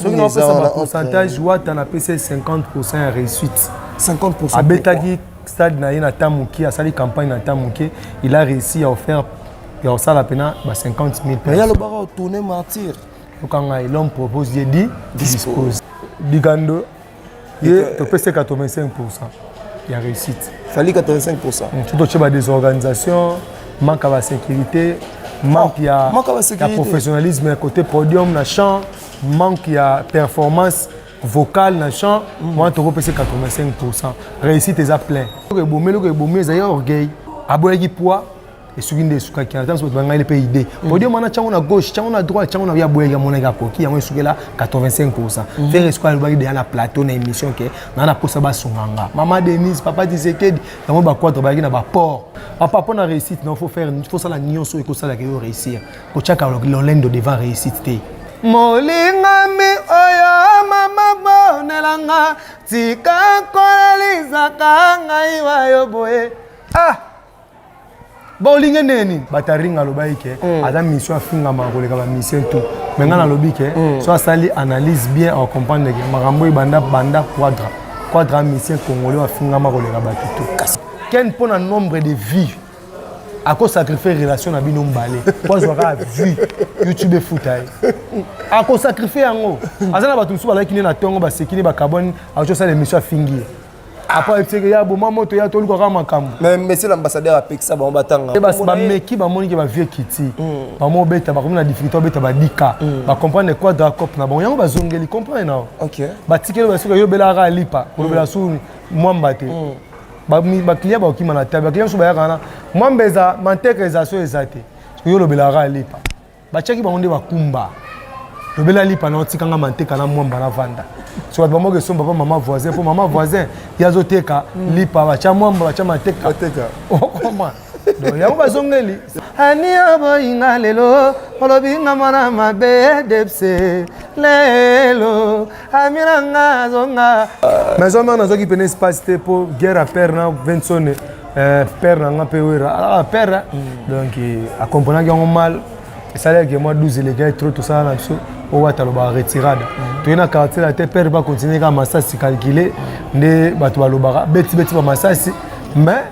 Soki naopesa bapourcentage, Wata napesi 50 ya réussite. 50? Abetaki stade na ye na temps moke, asali campagne na temps moke, il a réussi à offert ya kosala mpena ba 50 000. Mais ye alobaka otourne martyr. Okanga, l'homme propose, Dieu dit dispose. Dikando ye topesi 85 ya réussite. Fally 85? Surtout totie badésorganisation, manque ya basécurité, manque ya, manque ya ya basécurité. Professionnalisme ya côté podium na chant, manque ya performance vocale na chant, wana tokopesa 85. Réussite eza plein. Eloko ebomi, eloko ebomi ezali orgueil. Aboyaki poids, esuki nde esukaki na ntango bato bangai mpe idée podium wana, tiango na gauche, tiango na droite, tiango na ye. Aboyaki, amonaki akoki yango, esukela 85. Ferre esika alobaki deya na plateau na émission ke naa na posa basunga nga, mama Denise, papa Tisekedi, yango baquadre bayaki na baport. Papa, mpo na réussite non, faut faire, faut sala nyonso ekosalaka yo réussir. Kotiaka lolendo devant réussite te. Molingami oyo mama bonelanga, tika kolelizaka ngai wayo boye. Ah, baolinge ndenge nini? Bataringa alobaki ke aza mission afingama koleka bamission tout, mais ngai nalobi ke so asali analyse bien, acomprendre ke makambo ebanda banda Quadra. Quadra mission congolais afingama koleka bato tout. Ken, mpo na nombre de vie, akosacrifie relation na bino mibale po azwaka vue YouTube efuta ye, akosacrifie yango. Aza na bato mosusu bazalaki nde na ntongo, basekini, bakabwani, akoki osala émission, afingi ye, apa ayebiseke ya boma moto ya tolukaka makambo. Mais monsieur l'ambassadeur apekisa bango batanga. Bameki, bamoni ke bavie kiti bamo obeta, bakomi na difficulté, obeta badika, bacomprendre Quadra cope na bango, yango bazongeli comprendre nao. Batikeli basuka yo obelaka alipa kolobela su mwamba te. Baclient bakokima na tabe, baclient mosusu bayaka wana, mwamba eza, manteka eza, so eza te, yo olobelaka alipa. Batiaki bango nde bakumba lobela lipa na otikanga manteka na mwamba na vanda. So bato bamoka esomba mpa mama voisin, mpo mama voisin ye azoteka lipa, batya mwamba, batya manteka. Mateka. Okoma donc yango bazongeli ani oboyinga lelo, olobinga mwana mabe depse lelo aminanga azonga maison mare. Nazwaki pene espace te mpo guerre ya père na Vinsone, père na nga mpe Wera alaka père, donc akomprenaki yango mal. Esalaki mwa 12 elekaki trop. Tosala na biso oyo wata alobaka retirada, toye na quartier na te. Père bacontinue kaka masasi calcule nde bato balobaka betibeti bamasasi, mais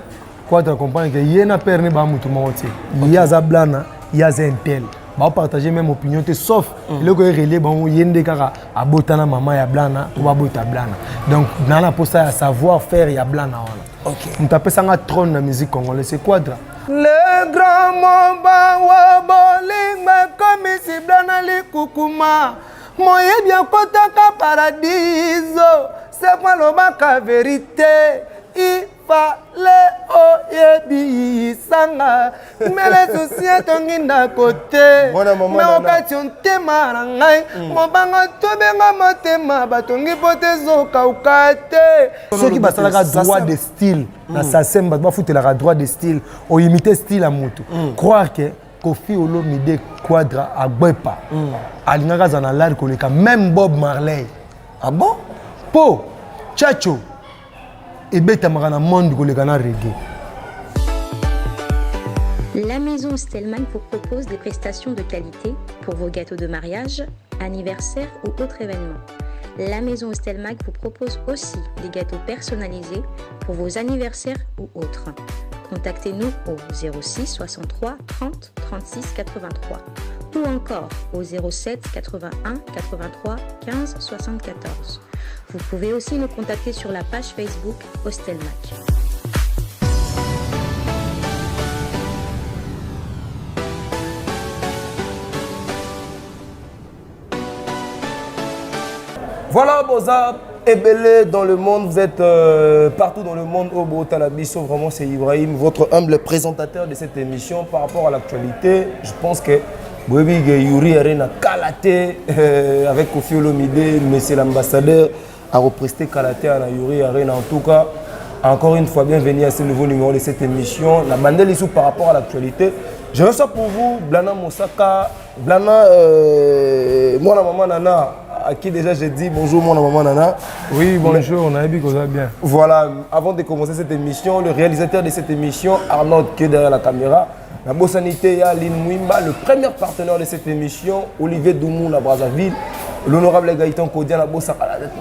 Quadra comprendre ke ye na père ne baa motu moko te. Ye aza blana, ye aza intel, baopartage même opinion te, sauf eloko erelie bango, ye nde kaka abotana mama ya blana po babota blana. Donc naa na mposa ya savoir faire ya blana wana. Moto apesanga trône na musique congolais, c'est Quadra, le grand moba wa bolingo. Ekomisi blana likukuma, moyebi akotaka paradiso se po alobaka vérité. Ifale oyebisanga mele susi etongi ndako te. Mwana mama me Nana. Okati ntema na ngai mobanga tobenga motema batongi mpo te ezokauka te. Soki basalaka droit de style na SACEM, bato bafutelaka droit de style, oimite style ya motu, croire que Koffi Olomide, Quadra Agbepa alingaka aza na lare koleka même Bob Marley. Ah bon? Mpo tchatcho ebetamaka na monde koleka na reggae. La maison Stellman vous propose des prestations de qualité pour vos gâteaux de mariage, anniversaire ou autres événements. La maison Stelmag vous propose aussi des gâteaux personnalisés pour vos anniversaires ou autres. Contactez-nous au 06 63 30 36 83 ou encore au 07 81 83 15 74. Vous pouvez aussi nous contacter sur la page Facebook Hostelmac. Voilà, Boza ebele dans le monde, vous êtes partout dans le monde au Botalabiso. Vraiment, c'est Ibrahim, votre humble présentateur de cette émission. Par rapport à l'actualité, je pense que Boyebi Yuri Arena Kalaté avec Koffi Olomide, monsieur l'ambassadeur, a represté Kalaté à la Yuri Arena. En tout cas, encore une fois, bienvenue à ce nouveau numéro de cette émission. La bande Lissou par rapport à l'actualité. Je reçois pour vous Blana Mosaka, Blana, moi la maman Nana, à qui déjà j'ai dit bonjour, moi la maman Nana. Oui, bonjour, nayebi koza bien. Voilà, avant de commencer cette émission, le réalisateur de cette émission, Arnaud, qui est derrière la caméra, la Bossanité, Aline Mouimba, le premier partenaire de cette émission, Olivier Doumou, la Brazzaville. L'honorable Gaëtan Kodia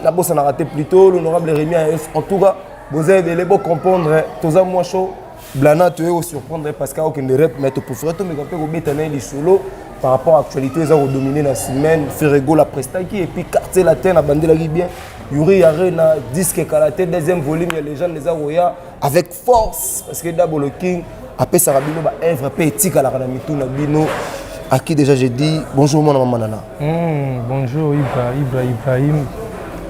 nabosanaka te, plutôt l'honorable Rémi AF. En tout cas, boza ebele, bocomprendre, toza mwa chaud. Blana, toye kosurprendre parce que akokende rep, mais topréféré tomeka mpe kobeta na ye lisolo par rapport à actualité eza kodomine na semaine. Ferre Gola prestaki, et puis Quartier Latin abandelaki bien. Yuri Arena, disque kala te, deuxième volume ya Légende eza koya avec force, parce que Double King apesaka bino baœuvre mpe etikalaka na mitu na bino. À qui déjà j'ai dit bonjour, mwana mama Nana. Bonjour Ibra, Ibra Ibrahim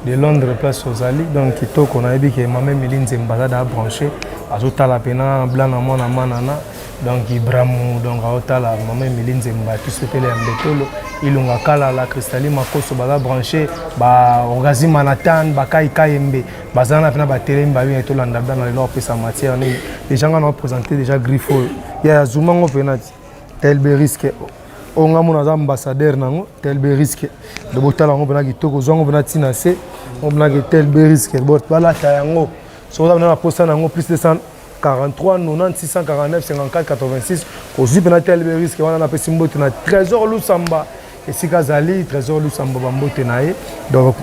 de Londres, place ozali. Donc kitoko, nayebi ke mama Emili Nzemba aza da branché, azotala mpena Blana mwana manana. Donc Ibramu, donc aotala mama Emili Nzemba, tusepele ya Mbetolo, Ilunga Kalala, Cristali Makoso baza branché, baorgazi Manatan, Bakai Kayembe baza na mpena batelemi, babi tolanda Blana lelo apesa matière nini. Déjà nga na oprésente déjà griffe oyo ya zumango mpena ti Telbe Risque oyo nga mona aza ambassadeur nango. Telbe Risque de, botala yango mpena kitoko, ozwa yango mpena ntina se ngo mpena ke Telbe Risque, balata yango soki oza mpena na posa nango, plus 243 90 649 54 86, ozwi mpena Telbe Risque wana. Napesi mbote na Trésor Lusamba, esika azali Trésor Lusamba, bambote na ye. Donc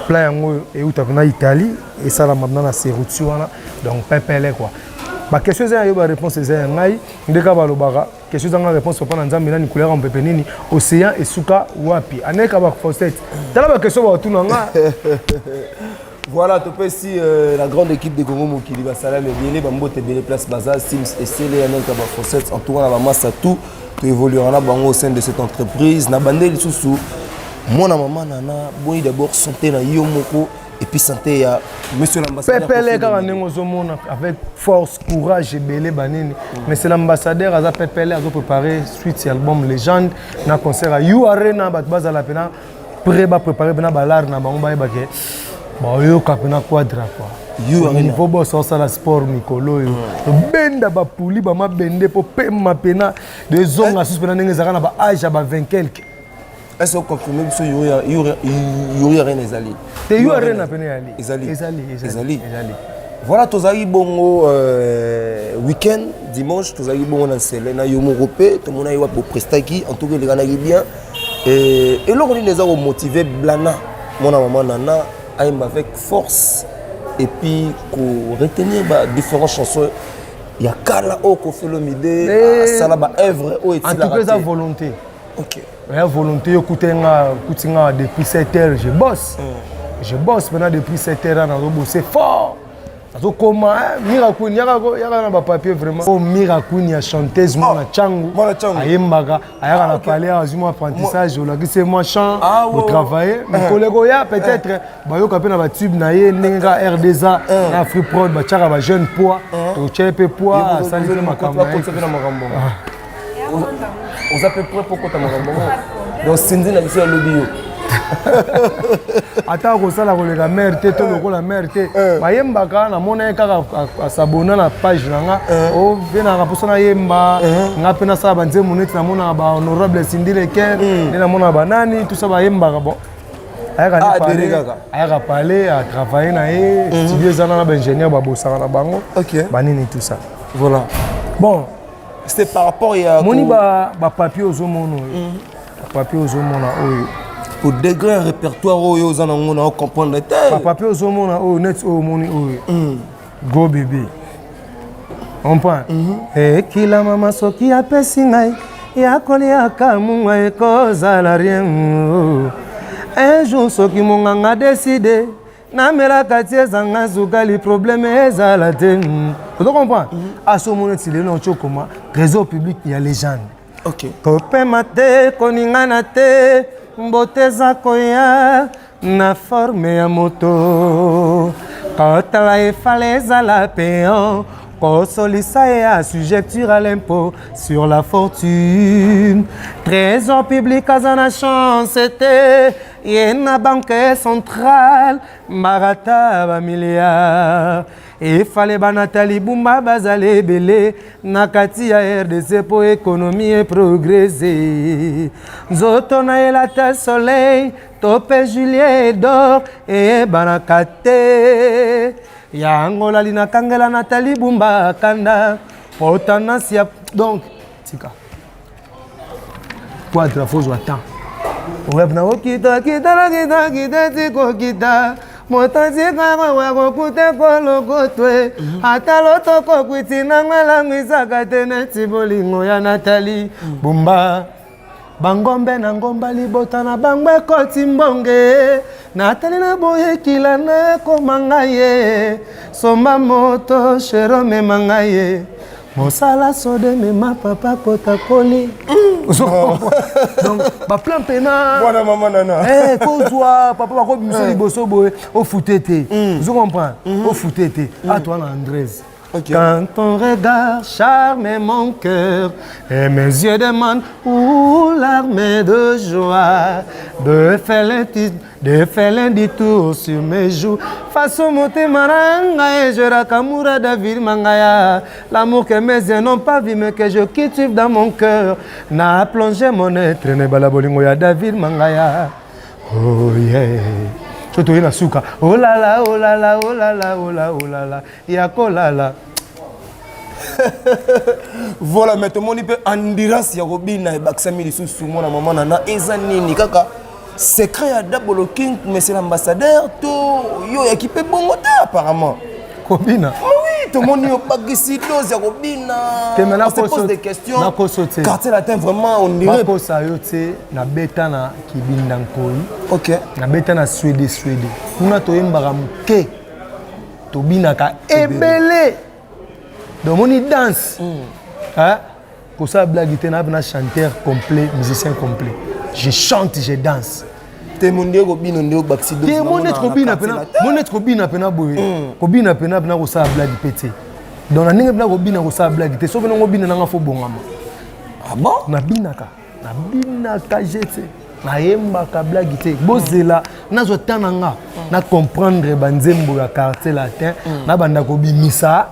plat yango euta mpena Italie, esalama mpena na Seruti wana. Donc pepele quoi, baquestion eza ya yo, baréponse eza ya ngai. Ndeka balobaka question ezanga réponse, papa na Nzambe nani, couleur ya mopepe nini, océan esuka wapi, aneka bafosete. Tala baquestion batuna nga. Voilà, topesi la grande équipe de Congo Mokili basalami ebele, bambote ebele place baza, Sims Esele, Yanelka Bafosete, en tout cas na bamasa tout toévoluera na bango au sein de cette entreprise. Na bande lisusu, mwana mama Nana, boyi d'abord santé na yo moko et puis santé ya monsieur l'ambassadeur. Pepele kaka ndenge ozomona, avec force, courage ebele banini. Mais c'est l'ambassadeur aza pepele, azopréparé suite ya album Légende na concert ya U Arena. Bato bazala mpena prêt, bapréparé mpena balare na bango, bayebake baoyoka mpena quadra quoi. U Arena. Niveau boso osala sport mikolo oyo, tobenda bapuli, bamabende mpo pema mpena de ezonga susu mpena ndenge ezalaka na baage ya ba 20 quelque. Est ce oconfirme biso Yuri Arena ezali? Te, U Arena pene ezali. Ezali. Ezali. Ezali. Ezali. Voilà, tozalaki bongo week-end, dimanche tozalaki bongo na Nsele na yo moko mpe tomonaki wapi boprestaki. En tout cas elekanaki bien. Eloko nini eza komotive Blana mwana mama Nana ayemba avec force et puis koretenir ba différentes chansons ya kala oyo Koffi Olomide asala, baœuvre oyo En tout cas eza etilaka te? Volonté. Ya volonté. Yo kuta nga, kuti nga depuis 7 heures, je bosse, je bosse maintenant depuis 7 heures, nazobose fort, nazokoma. Mira Queen yaka na bapapier vraiment. O Mira Queen ya chanteuse mwana Changu. Mwana Changu. Ayembaka, ayaka na palais, azwi mwa apprentissage, olakisi ye mwa chant. Botravaille mikolo ekoya, peut-être bayoka mpe na batube na ye, ndenge kaka R2A na Free Prod batiaka bajeune poids, totia ye mpe poids, asali mpe makambo na ye. Bakotisa mpe na makambo. Oza mpe prêt mpo kota makambo ngo? Donc Cindy na biso alobi yo. Ata kosala koleka mare te to lokola mare te, bayembaka. Namona ye kaka asabona na page na nga, ovenaka mposa nayemba nga mpe nasala banzembo neti namonaka bahonorable Cindy Leker, nde namonaka banani tusa bayembaka. Bon, ayaka Ah, ne adhéré palais, kaka. Ayaka palais, atravaille na ye, studio eza na baingénieur babosaka na bango, banini, tout ça. Voilà. Bon. C'est par rapport ya moni bapapier ozomona oyo, bapapier ozomona oyo. Po degré ya répertoire oyo oza nango, na ocomprendre te. Bapapier ozomona oyo, neti oyo omoni oyo, Go Bébé, comprend ekila mama soki apesi ngai ya koliaka mungwa, ekozala rien. Un jour soki monganga décide namelaka ti ezanga sukali, problème ezala te. Ozo comprendre, aso omoni neti lelo nauti okoma Trésor public ya Légende. Kopema te, koningana te, mbote eza koya na forme ya moto. Kotala efale ezala peon, kosolisa ye assujettir à l'impôt sur la fortune. Trésor public aza na chance te, ye na Banque centrale barata bamilliard. Efale banatali bumba bazala ebele na kati ya RDC mpo économie eprogresse. Nzoto na elata soleil to mpe Juliet d'or eyebanaka te. Yango lali nakangela Natali Bumba kanda po tendance ya. Donc tika quadra, fozwa temps. Web na okita kita na kita kita ti kokita moto tika wa kokuta kolokotwe ata lotoko kwiti na ngalangwisaka te neti bolingo ya Nathalie Bumba. Bangombe na ngomba libota na bango ekoti mbonge natali na boyekila nakoma ngai ye somba moto shero mema ngai ye mosala sode mema papa kota koli. Donc baplan mpena mwana mama nana Eh, kozwa papa bakobimisa liboso boye ofute te, ozo comprendre, ofute te atwa na Andrés. Quand ton regard charme mon cœur et mes yeux demandent où larmes de joie de félin de félin du tour sur mes joues façon motema na ngai je rakamura David Mangaya, l'amour que mes yeux n'ont pas vu mais que je cultive dans mon cœur n'a plongé mon être ne bala bolingo ya David Mangaya. Oh yeah, so toye na suka, oh là là, oh là là, oh là là, oh là, oh là là, ya kolala. Voilà, mais tomoni mpe endurance ya kobina ebakisami lisusu. Mwana mama nana, eza nini kaka secret ya Double King, monsieur l'ambassadeur? To yo oyaki mpe bongo te apparemment. Kobina? Mais oui, tomoni obakisi dose ya kobina. Te, mais On se pose des questions. Nakoso te. Quartier Latin, vraiment, on dirait. Bakosa yo te, nabeta na Kibinda Nkoi, nabeta na Swede. Swede kuna toyembaka moke, tobinaka ebele. Donc omoni danse, hein? Kosala blague te, na chanteur complet, musicien complet, je chante, je danse. Te, mo nde kobina nde obakisi dose. Te, mo neti kobina pena, mo neti kobina pena boye, kobina pena pena kosala blague mpe te. Donc na ndenge pena kobina, kosala blague te, soki nango obina nanga fo bongama. Ah bon? Nabinaka, nabinaka je te, nayembaka blague te. Bozela nazwa temps na nga na comprendre banzembo ya Quartier Latin, nabanda kobimisa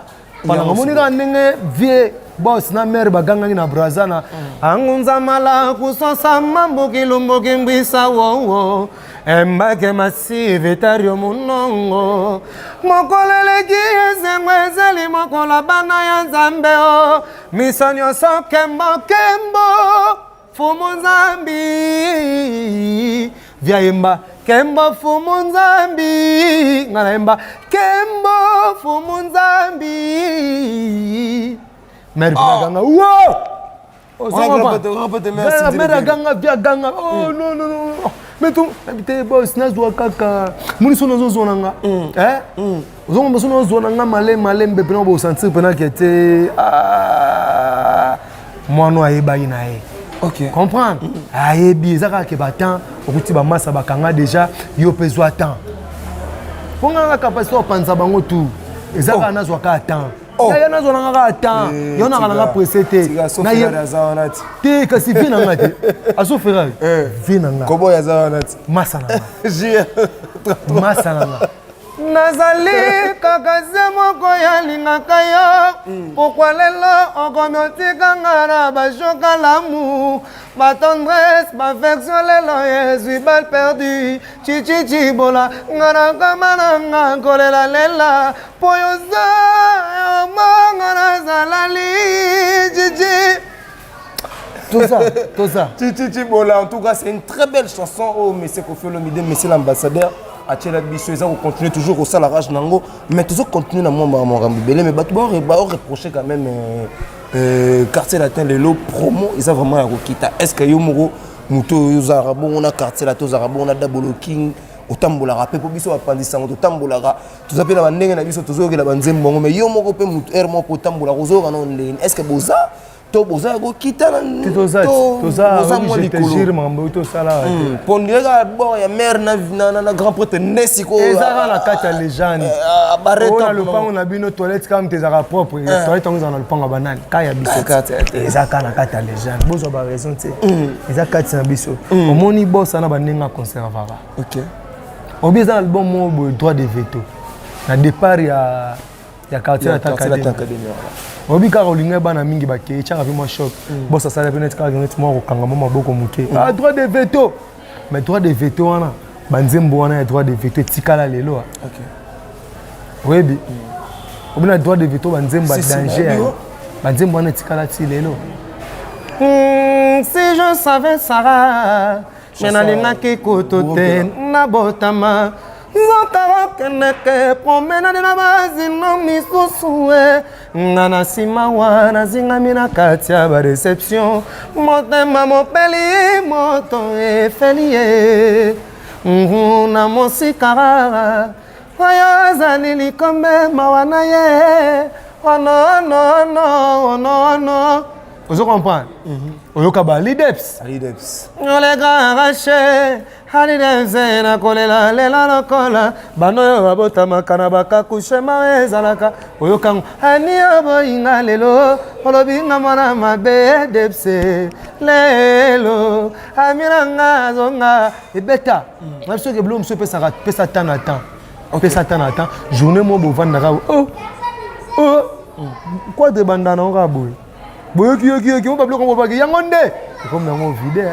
pananga. Omoni kaka ndenge vie boss na mare bagangaki na Braza na angunzamala kusosa mambuki lumbuki mbwisa wowo embake masive tario munongo. Mokolo eleki esengo, ezali mokolo bana ya Nzambe o miso nyonso kembo kembo fumu Nzambi viayemba kembo fumu Nzambi, nga nayemba kembo fumu Nzambi, mare oh. Ganga wo. Mare aganga, vi aganga, oh non non non, mais to te boss, nazwa kaka moni so nazozwa na nga, ozongo so nazwa na nga malembe malembe mpena bosentir mpena ke te mwana ayebaki na ye comprendre, ayebi eza kaka ke batemps okuti bamasa bakanga déjà, yo mpe zwa temps mpo nga nga capacité opanza bango tout, eza kaka nazwa kaka temps. Ya nazwa nanga kaka temps, yo naka nanga pressé te te, kasi vie nanga te azo Ferrari vie nanga. Koboy aza wana ti. Masa nanga, masa nanga, nazali kaka se moko yalingaka yo. Pourquoi lelo okomi otikanga na bajoka lamu, batendresse, baaffection, lelo ezwi balle perdue? Chichichi bola nga na kama na nga kolela lela po yoza yomonga nazalali chichi toza toza. Chichichi Bola, en tout cas, c'est une très belle chanson. Oh, monsieur Koffi Olomide, monsieur l'ambassadeur, atiela biso eza kocontinue toujours kosala rage nango, mais tozo continue na mwa makambo ebele. Mais bato baoreproche quand même Quartier Latin lelo promo eza vraiment ya kokita. Est ce que yo moko moto oyo ozalaka bongo na Quartier Latin, ozalaka bongo na Double King, otambolaka mpe? Mpo biso bapanzi sango totambolaka, toza mpe na bandenge na biso, tozoyokela banzembo yango. Mais yo moko mpe motu aire moko otambolaka, ozoyoka nao ndenge? Est ce que boza to boza ya kokita? Toza mwa likolo makambo oyo tosala. Mpo ndire kaka bord ya mare na grand prêtre nde sikoyo. Eza kaka na kati ya légende oyo na lopango na bino, toilette kaka moto ezalaka propre, toilette yango ezala na lopango ya banani ka ya biso, eza kaka na kati ya légende. Bozwa baraison te, eza kati na biso. Omoni bosa na bandenge aconservaka obi eza na album moko boye, Droit de veto, na départ ya Quartier Latin Academy. Oyebi kaka olingai bana mingi bakei, etiaka mpe mwa choc. Boss asala mpe neti kaka neti mwa kokanga mwa maboko moke, ah, Droit de veto. Mais Droit de veto wana, banzembo wana ya Droit de veto etikala lelo. Oyebi obi na Droit de veto, banzembo ya danger, banzembo wana etikala ti lelo. Si je savais, Sarah. Me nalingaki kutu te nabotama, nzoka okendeke promenade na bazino misusu e nga na nsima wana zingami na kati ya bareception, motema mopeli moto efeli ye na mosika oyo azali likombe mawa na ye. Oh non, non, non, non, non. Ozo comprendre? Oyoka ba lideps. Alideps. Oleka arraché alideps na kolela lela lokola bana oyo babotamaka na bakakushema ezalaka. Oyokango ani oboyinga lelo, olobinga mwana mabe depse lelo aminanga azonga ebeta na biso ke biloko mosusu epesaka pesa temps na temps, pesa temps na temps. Journée mo bovandaka, oh oh, quadre ebanda nango kaka boye, boyoki yoki yoki mo babiloko bobaki yango nde ekomi nango vide.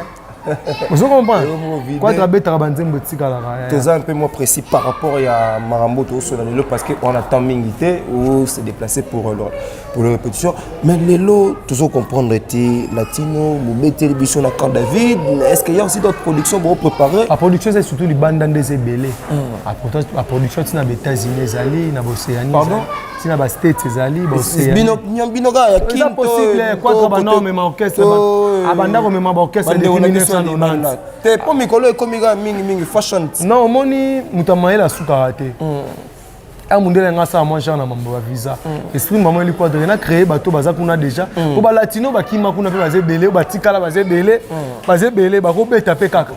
Ozo comprendre? Quadre abetaka banzembo etikalaka. Toza un peu moins précis par rapport ya makambo tozosola lelo, parce que on attend mingi te ou se déplacer pour le répétition. Mais lelo tozo comprendre te, Latino bobeteli biso na Camp David. Est ce qu'il y a aussi d'autres productions bo préparer? Baproduction eza surtout libanda nde eza ebele. Baproduction ntina baÉtats-Unis ezali, na baOcéanie, ntina baStates ezali, baOcéanie. Bino kaka ya Eza possible. Quadre banda komema orchestre, abanda komema baorchestre depuis 1990. Te, mpo mikolo ekomi kaka mingimingi fashion. Non, omoni, moto ya mayele asukaka te. A mondele yanga asala mwa genre na mambo ya visa, esprit mama eli Quadre na créé bato baza kuna déjà, mpo balatino bakima kuna mpe baza ebele, batikala baza ebele, baza ebele, bakobeta mpe kaka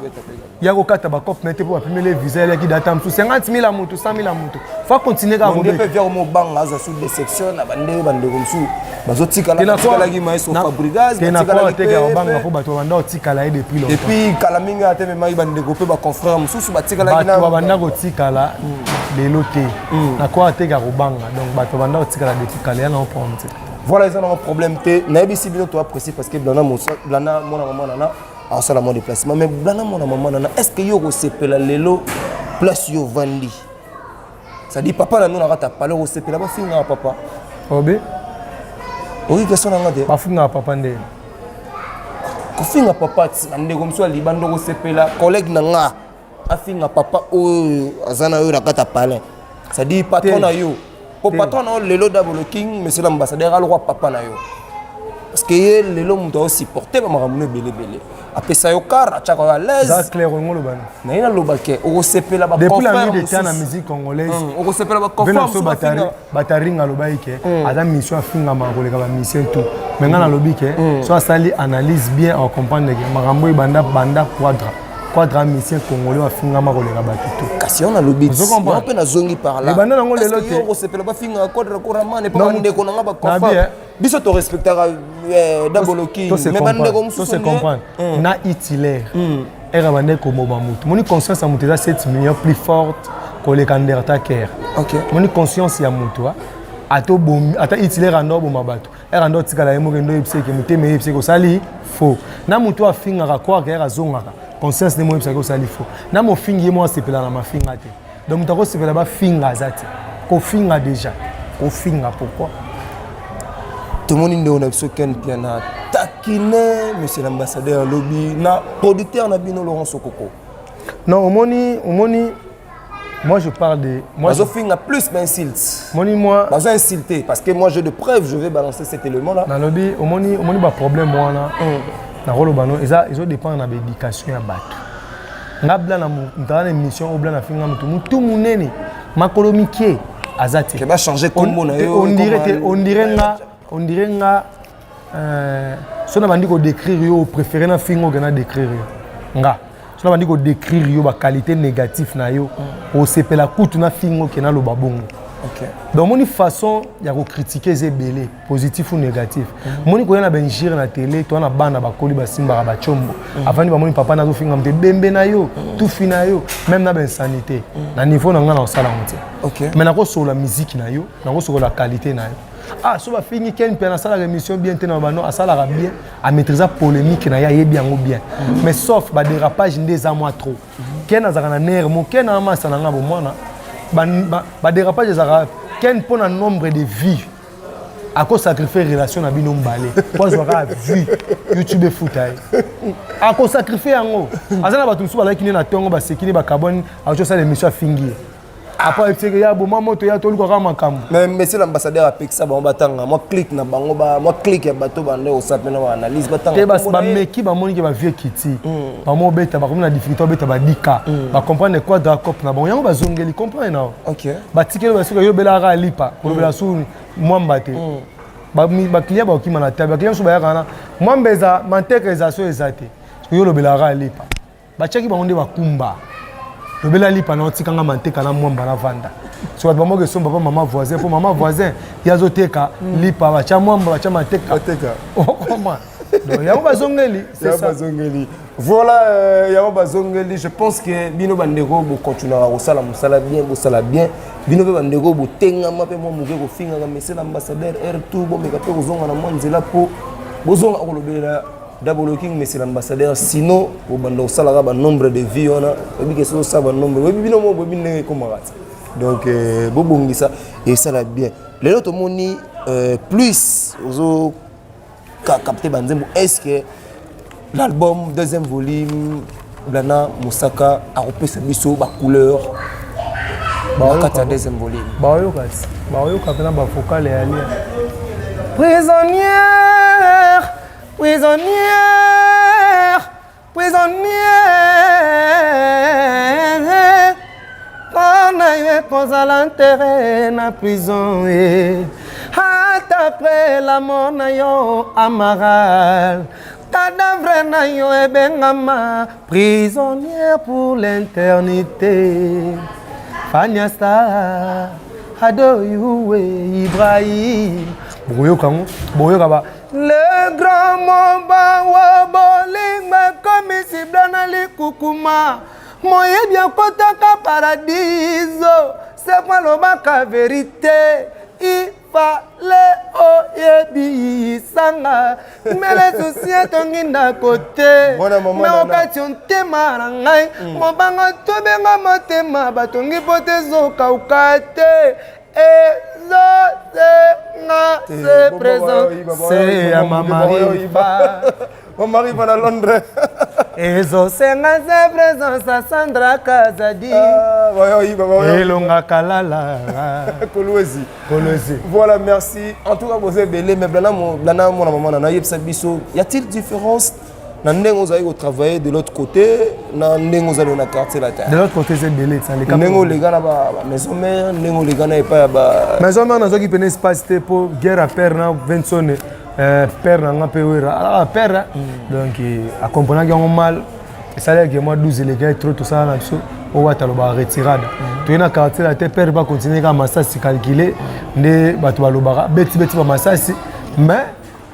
ya kokata bacope me te, mpo bapimeli visa elaki data mosusu 50 000 ya motu, 100 000 ya motu, fa continue kaka. Nde mpe via mobanga azwa su déception na bandenge bandeko mosusu bazotikalalaki maestro Fabregas. Te, na kwa teke ya kobanga, mpo bato babanda kotikala ye depuis longtemps. Et puis kala mingi ate memaki bandeko mpe baconfrère mosusu batikalaki. Bato babanda kotikala lelo te. Na kwa teke ya kobanga, donc bato babanda kotikala depuis kala, ya nango problème te. Voilà, eza nango problème te. Nayebisi bino toa précis, parce que Blana, Blana mwana mama nana asala mwa déplacement. Mais Blana mwana mama nana, est ce que yo kosepela lelo place yo ovandi, c'est-à-dire papa na no na kati ya palais, kosepela bafingaka papa? Obe. Oki question na nga te? Bafingaka papa nde? Kofinga papa ti bandeko mosusu ya libanda, kosepela collègue na nga afinga papa oyo aza na oyo na kati ya palais, c'est-à-dire patron na yo, po patron na yo lelo Dabolo King, monsieur l'ambassadeur, alokwa papa na yo, parce que ye lelo moto aosupporte bamakambo no ebele ebele, apesa yo car, atiaka yo à l'aise. Clair, olingo oloba? Na ye naloba ke okosepela? Depuis la nuit de temps na musique congolaise, okosepela baconfrère? Bataringa alobaki ke aza mission afingamaka koleka bamission tout. Mais ngai nalobi ke so asali analyse bien, acomprendre ke makambo oyo banda banda Quadra. Quadra musicien congolais afingama koleka bato tout. Kasi yo nalobi mpe nazongi par là. Ebanda nango lelo te. Okosepela bafingaka Quadra Koramane mpo bandeko nanga baconfrère? Biso torespectaka Dabolo King, mais bandeko mosusu. Comprendre na Hitler ere bande koboma motu, moni conscience ya motu eza 7 millions plus forte koleka Undertaker. Moni conscience ya motu, ata obomi, ata Hitler ando oboma bato, ere ando otikala ye moko, ndo oyebisa eke motema eyebisa eke osali faux. Na motu afingaka croire ere azongaka conscience nde mo oyebisaki osali faux. Na mofingi ye moko asepela na mafinga te. Donc moto akosepela bafinga aza te. Kofinga déjà, kofinga pourquoi? Tomoni ndeko na biso Ken Piana takine monsieur l'ambassadeur, alobi na producteur na bino Laurent Sokoko. Non, omoni, omoni, moi je parle de moi. Bazofinga plus bainsulte. Moni, moi bazo insulter parce que moi j'ai de preuves, je vais balancer cet élément là. Nalobi, omoni, omoni baproblème wana nakoloba no eza ezodépendre na baéducation ya bato. Nga bla na moto aza na émission oyo, bla na finga motu, motu monene, makolo mike aza te. Bachange kombo na yo. On dirait te, on dirait nga, on dirait nga so na bandi kodécrire yo, préféré na finga oke na décrire yo. Nga so na bandi kodécrire yo baqualité négatif na yo, osepela kutu na finga oke naloba bongo. Donc omoni, façon ya kocritiquer eza ebele, positif ou négatif. Omoni, koya na bainjure na télé, toa na bana bakoli, basimbaka bacombo, avandi, bamoni papa nazofinga moto, ebembe na yo, tufi na yo, même na bainsanité na niveau na ngai na kosala yango te. Mais nakosola musique na yo, nakosokola qualité na yo. Ah, so bafingi Ken mpe asalaka émission bien te, na bano asalaka bien, amaîtrisa polémique na ye, ayebi yango bien. Mais sauf badérapage nde eza mwa trop. Ken azalaka na nerf mo, Ken amasa na nga bomwana, badérapage ezalaka Ken mpo na nombre de vie. Akosacrifie relation na bino mibale po azwa kaka vue YouTube efuta ye. Akosacrifie yango. Aza na bato mosusu bazalaki nde na ntongo, baseki nde, bakabwani, akoki osala émission, afingi ye. Après ayebiseke ya boma moto ya toluka kaka makambo. Mais monsieur l'ambassadeur apekisa bango batanga mwa clique na bango, mwa clique ya bato bande osala mpe na baanalyse batanga te. Kombo na ye. Bameki, bamoni ke bavie kiti, bamo obeta, bakomi na difficulté, obeta badika, bacomprendre quadra cop na bango yango, bazongeli comprendre nao. Batikeli basuka, yo obelaka alipa kolobela su mwamba te. Baclient bakokima na tabi, baclient mosusu bayaka wana, mwamba eza, manteka eza, so eza te, yo olobelaka alipa. Batiaki bango nde bakumba lobela lipa na otikanga manteka na mwamba na vanda. So bato bamoka esomba mpa mama voisin, mpo mama voisin ye azoteka lipa, batya mwamba, batya manteka. Bateka. Okoma donc yango bazongeli, c'est Yango ça. Bazongeli, voilà, yango bazongeli. Je pense que bino bandeko bokontinuaka kosala mosala bien, bosala bien. Bino mpe bandeko botengama mpe mwa moke kofingaka monsieur l'ambassadeur r2, bomeka mpe kozonga na mwa nzela mpo bozonga kolobelela Double King, monsieur l'ambassadeur. Sinon bobanda kosalaka banombre de vie wana, oyebi ke soki osala banombre, oyebi bino mo boyebi ndenge ekomaka te. Donc bobongisa, esala bien. Lelo tomoni plus ozo capter banzembo. Est ce que l'album deuxième volume Blana Mosaka akopesa biso bacouleur na kati ya deuxième volume? Baoyoka ti baoyoka mpena bavocale ya lia prisonnière, prisonnière, prisonnière, mpona ye kozala enterré na prison e ata après la mort na yo Amaral, cadavre na yo ebengama prisonnière pour l'éternité. Fania Star Adoyuwe Ibrahim, bokoyoka yango, bokoyoka ba le grand moba wa bolingo ekomisi Blana likukuma, moyebi akotaka paradiso se alobaka vérité. Ifale oyebisanga mele susi etongi ndako te. Mwana mama me Nana. Okati ntema na ngai mobanga tobenga motema batongi mpo te ezokauka te, ezosenga se présent se ya mama Riva. Mama Riva na Londres. Ezosenga se présence ya Sandra Kazadi. Ah, bayoyiba, bayoyiba. Elonga kalala. Kolwezi. Kolwezi. Voilà, merci. En tout cas, boza ebele, mais Blana, Blana mwana mama na nayebisa biso, y a-t-il différence na ndenge ozali kotravailler de l'autre côté na ndenge ozali na Quartier Latin? De l'autre côté eza ebele, ti Ndenge oleka na ba maison mère, ndenge oleka na epai ya ba Maison mère, nazwaki pene espace te mpo guerre ya père na Vincent, père na nga mpe Wera alaka père, donc akomprenaki yango mal. Esalaki mwa 12 elekaki trop, tosala na biso oyo wata alobaka retirada. Toye na Quartier Latin, père bacontinue kaka masasi calcule nde bato balobaka beti beti bamasasi, mais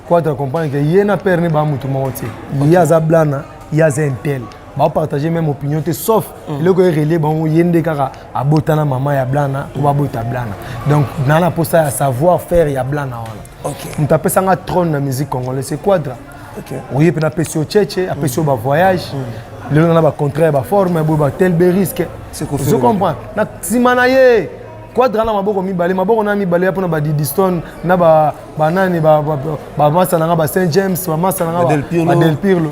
Quadra comprendre ke ye na père ne baa motu moko te. Ye aza Blana, ye aza intel, baopartage même opinion te, sauf eloko erelie bango, ye nde kaka abotana mama ya Blana po babota Blana. Donc naa na mposa ya savoir faire ya Blana wana. Moto apesanga trône na musique congolaise, c'est Quadra. Oye mpe napesi yo cheche, apesi yo bavoyage, lelo na bacontrat ya baforme boye batel be risque. C'est Kofi. Ozo comprendre, na nsima na ye Quadra na maboko mibale, maboko na mibale ya mpona badidistone na banani, bamasa na nga ba Saint James, bamasa na nga Ba Del Pirlo. Ba Del Pirlo.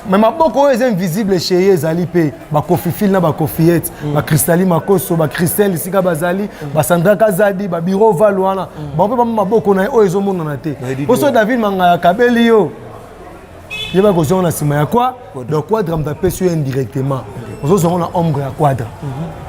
Mais maboko oyo eza invisible chez ye ezali mpe bakofifile na bakofiete, bakristali makoso, bacristel esika bazali, basandra Kazadi, babiro val wana, bango mpe bama maboko na ye oyo ezomonana te. Ba Poso David Mangaya akabeli yo, yeba kozonga na nsima ya quoi. Donc Quadra moto apesi yo indirectement, ozozonga na ombre ya Quadra,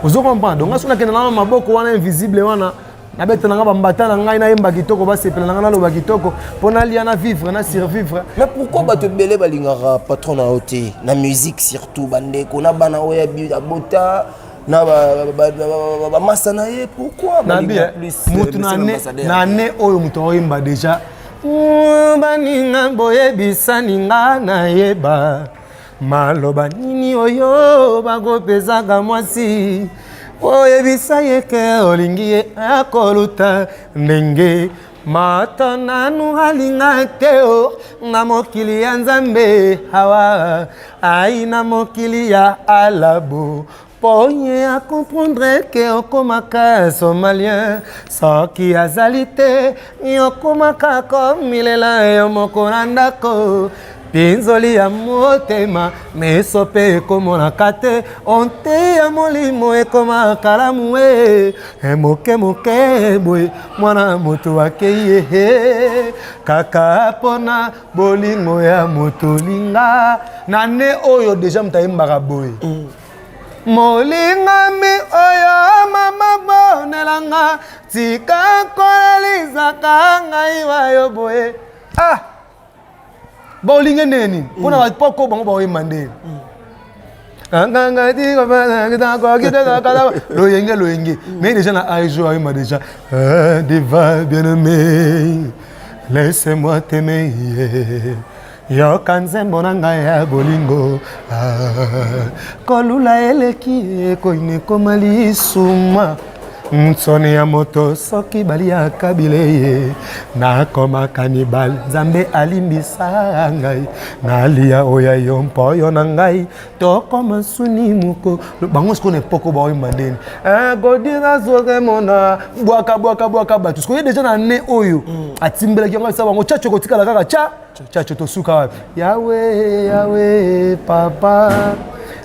ozo comprendre. Donc nga so nakende na maboko wana invisible wana, nabeta na nga bambata na ngai, nayemba kitoko, basepela na ngai, naloba kitoko mpo nalia, na vivre, na survivre. Mais pourquoi bato ebele balingaka patron na yo te na musique, surtout bandeko na bana oyo abota na bamasa na ye? Pourquoi Nabi balinga plus mutu na monsieur ane l'ambassadeur? Na ane oyo moto aoyemba déjà, baninga boyebisani nga nayeba maloba nini oyo bakopesaka mwasi, oyebisa ye ke olingi ye, akoluta ndenge moto nanu alinga te o na mokili ya Nzambe awa ai na mokili ya alabo. Po ye a comprendre ke okomaka somalien soki azali te okomaka komilela yo moko na ndako mpinzoli ya motema miso mpe ekomonaka te onte ya molimo ekoma kalamu e moke moke boye mwana moto akei ye kaka mpona bolingo ya moto linga na ne oyo deja moto ayembaka boye mm. Molingami oyo mama bonelanga tika kolelizaka ngai wayo boye ah bolinge ndenge nini mpona mm. bapoko bango baoyemba ndenge mm. loyenge loyenge mm. mais déjà na age oyo ayemba déjà ah, diva bien aimé laissez-moi t'aimer Yoka nzembo na ngai ya bolingo ah, kolula eleki ekoini ekoma lisuma nsoni ya moto soki baliaka bilei nakomaka mibali nzambe alimbisa ngai nalia oya yo mpo yo na ngai tokoma nsuni moko bango sikoyo na epoko baoyemba ndeni eh, godira zoremona bwaka bwaka bwaka bato sikoyo ye deja na ne oyo mm. atimbelaki yango esa bango chacho kotikala kaka cha chacho tosuka wapi yawe yawe papa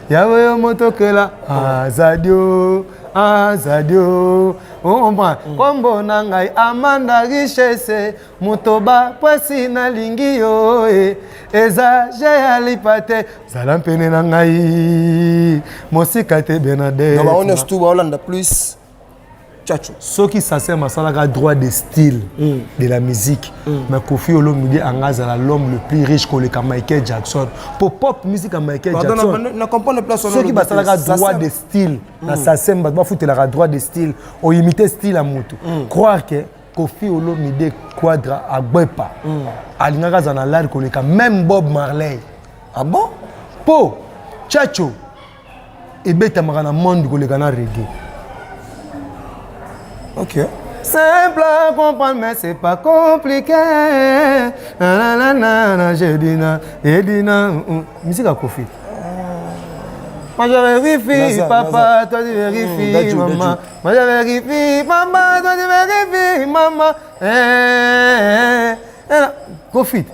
yawe yo motokela azadio azadio okomprendre nkombo na ngai amanda richesse motoba pwasi nalingi yo e eza je ya lipa te zala mpene na ngai mosika te bernadette bango nyonso tu baolanda plus Tchatcho. Soki Sacem asalaka droit de style mm. de la musique mm. mais Koffi Olomide anga azala l'homme le plus riche koleka Michael Jackson po pop musique ya Michael Pardon, Jackson na, na comprendre place soki basalaka droit de style mm. na Sacem bato bafutelaka droit de style oimite style ya motu mm. croire que Koffi Olomide Quadra Agbepa mm. alingaka azala na lari koleka même Bob Marley ah bon po Tchatcho ebetamaka na monde koleka na reggae ok Simple à comprendre, mais c'est pas compliqué. Na, na, na, na, j'ai dit na, j'ai dit na. Musique à Kofi. Moi je vérifie, papa, naza. toi tu vérifies, mmh, maman. Moi je vérifie, maman, toi tu vérifies, maman. Eh, eh, eh. Kofi.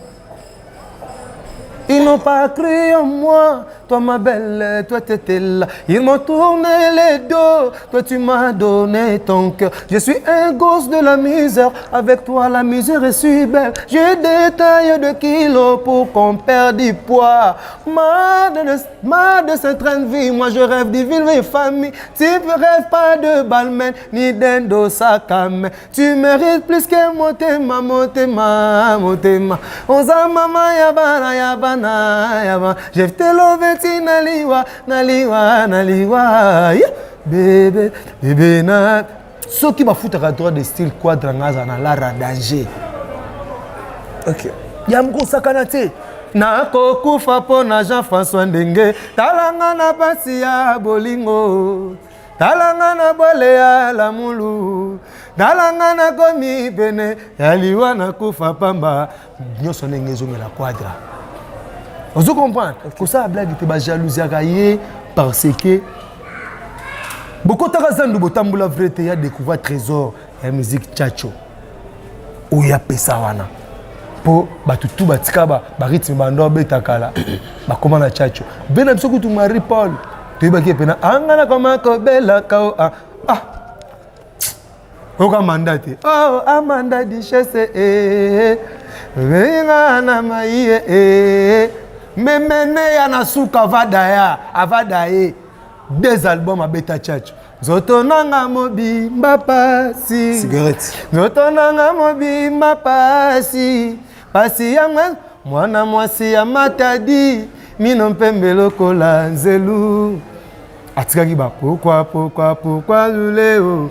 Ils n'ont pas cru en moi, toi ma belle, toi t'étais là. Ils m'ont tourné les dos, toi tu m'as donné ton cœur. Je suis un gosse de la misère, avec toi la misère est si belle. Je détaille de kilos pour qu'on perde du poids. Marre de, marre de ce train de vie, moi je rêve de vivre une famille. Tu ne rêves pas de Balmain, ni d'Indo Sakame. Tu mérites plus que motema, motema, motema. Oza mama ya bana, ya bana, ya bana. Je te love ti naliwa, naliwa, naliwa. Yeah. Bébé, bébé na. Soki bafutaka droit de style quadra nga aza na lara danger. Ok. Ya mokosakana te. nakokufa mpo na jean-françois ndenge talanga na pasi ya bolingo Tala nga na bwale ya lamulu tala nga nakomi pene ya liwa nakufa pamba nyonso ndenge ezongela quadra ozo comprendre okay. kosala blague te bajalousiaka ye parce que bokotaka zandu botambola vrai te ya découvrir trésor ya musique chacho oyo apesa wana mpo bato tu batika barythme bando abeta kala bakoma na chacho mpe na biso kutu marie paul toyebaki ye mpena anga nakoma kobelaka o ah, ah. oyoka manda te oh amanda duchesse eh, benga na maiye eh. memene ya na suka avadaya avadaye deux albums abeta chacho nzoto nanga mobimba pasi nzoto nanga mobimba pasi pasi ya mwana mwasi ya matadi mino mpembe lokola nzelu atikaki bapokwa pokwa pokwa luleo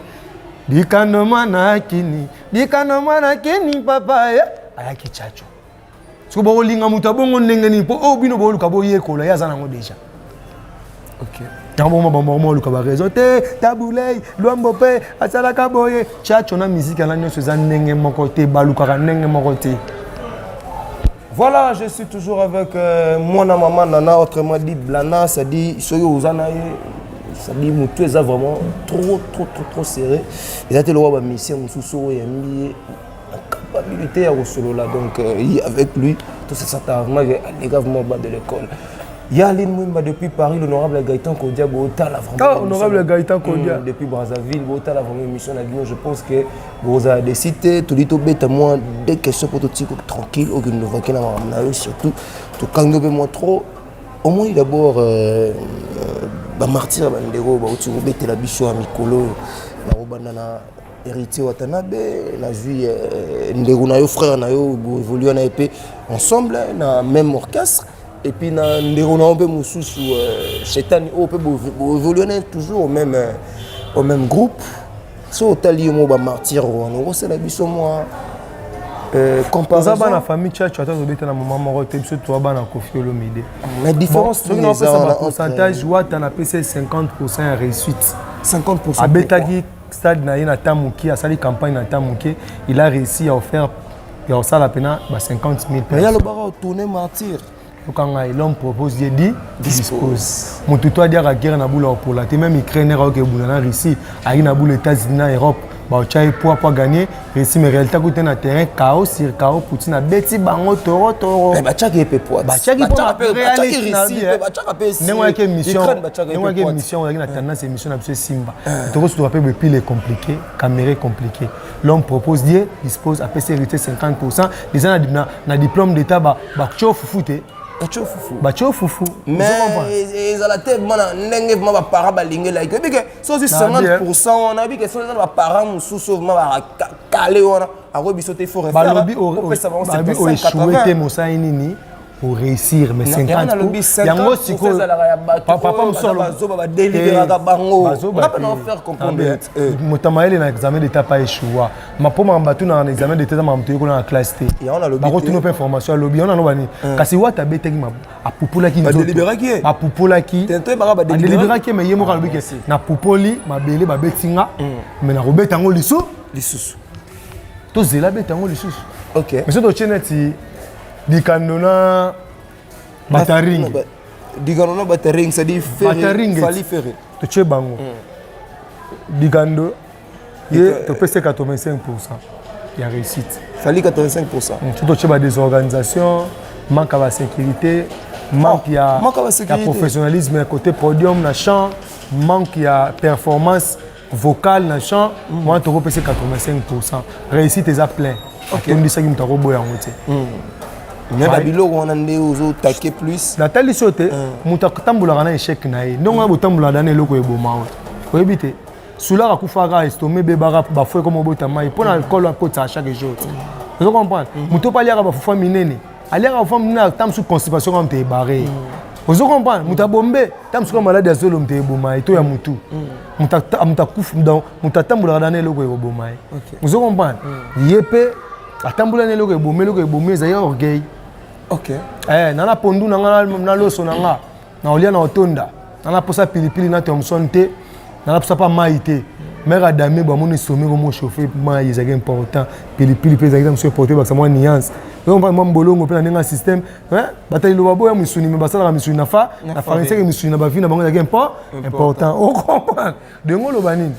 dikando mwana kini dikando mwana kini papa ye ayaki chacho soki bokolinga moto ya bongo ndenge nini mpo oyo bino boluka boyekola ye aza nango deja yango bongo bango oluka baraison te tabulei lwambo mpe asalaka boye chacho na miziki yana nyonso eza ndenge moko te balukaka ndenge moko te Voilà, je suis toujours avec euh, moi, maman Nana, autrement dit Blana, ça dit, soyez aux anaïs. C'est-à-dire motu eza vraiment trop trop trop trop serré. Eza te lokola bamusicien mosusu oyo oyambi ye na capacité ya kosolola. Donc ye, avec lui, tout ça vraiment aleka vraiment bas de l'école. Ya Aline Mwimba depuis Paris, l'honorable Gaëtan Kodia, botala vraiment. Ah, honorable Gaëtan Kodia. Depuis Brazzaville, botala vraiment émission na bino. Je pense que vous avez décidé, tout dit bête moi deux questions pour tout tranquille, au nous vaquer na na surtout tout kango be moi trop. Au moins d'abord ba martyr bandeko ba uti kobetela biso ya mikolo na kobanda na Héritier Watanabe, nazwi ndeko na yo, frère na yo, boévolue na ye mpe ensemble na même orchestre, et puis na ndeko na yo mpe mosusu Shetani oyo mpe boévolue na ye toujours au même groupe. So otali yo mo bamartyr wana, okosala biso mwa comparaison? Toza bana famille Tchatcho, ata tobeta na moma moko te, biso toza bana Kofi Olomide. Mais différence? Soki naopesa bapourcentage, Wata napesi 50 ya réussite. 50? Abetaki stade na ye na temps moke, asali campagne na temps moke, il a réussi à offert ya kosala mpena ba 50 000. Mais alobaka otourne martyr. Yoka ngai, l'homme propose, Dieu dit dispose. Motu to adiaka guerre na bula opola te. Même Ukraine aoke ebunda na Russie, ayaki na bula États-Unis na Europe, baotya ye poids po agagner Russie, mais réalité akuti na terrain chaos sur chaos. Poutine abeti bango toro toro. Batiaki ye mpe poids. Batiaki ndenge oyaki émission, ndenge oyaki émission, oyaki na tendance émission na biso esimba. Tokosutuka mpe bepile est compliqué, caméra est compliqué. L'homme propose, Dieu dispose. Apesi Héritier 50, déjà na diplôme d'état batia fufu te. Batie fufu. Batie fufu. Mais ezala te mana ndenge vraiment baparent balingelaki. Oyebi ke so ozwi 50 wana, oyebi ke so eza na baparent mosusu vraiment bakale wana, akoyebi biso te, faut balobi oéchoué te, mosali nini oréussir, mais 50 yango sikoyo. Papa mosusu badélibéraka bango. Moto mayele na examen d'état pa échoua, mapo makambo batunaka na examen d'état eza makambo toyekola na classe te. Bakotuna mpe information, alobi yango nano bani. Kasi Wata abetaki, apupulaki, apupulaki, adélibéraki, mais ye moko alobi ke napupoli mabele, babeti nga, mais nakobeta yango lisusu. Lisusu. Tozela beta yango lisusu. Mais so totie neti Dikando na Bataring. Dikando na Bataring, c'est-à-dire? Bataring. Fally, Ferre. Totie bango, Dikando ye topesi 85 ya réussite. Fally 85. So totie badésorganisation, manque ya basécurité, manque ya professionnalisme ya côté podium na chant, manque ya performance vocale na chant, wana tokopesa 85. Réussite eza plein, atondisaki, moto akoboya yango te. Mais babiloko wana nde ozotake plus. Natali so te, moto atambolaka na échec na ye. Ndenge wana botambolaka na eloko eboma oyo oyebi te. Sulaka akufaka, estomac ebebaka, bafo ekoma obota mai mpo na alcool akotisaka chaque jour. Ozo comprendre? Moto mpo aliaka bafufu minene, aliaka bafufu minene, ata mosusu constipation kaka moto ebare. Ozo comprendre? Moto abombe ta mosusu maladi ya zolo, moto eboma ye to ya motu. Moto akufi, donc moto atambolaka dana eloko ekoboma ye. Ozo comprendre? Ye mpe atambola na eloko ebomi. Eloko ebomi ezali orgueil. Nana pondu na nga na loso na nga na olia na otonda, nana posa pilipili na Thomson te, nana posa pa mai te. Mare adame bamoni sommet komo chauffe mai ezalaki important, pilipili mpe ezalaki mosu important, bakisa mwa nuance mwa mbolongo mpe na ndenge ya système. Batali loba boya misuni, me basalaka misuni na fa na farine seke misuni na bavi na bango ezalaki important. Ocomprendre ndenge oloba nini?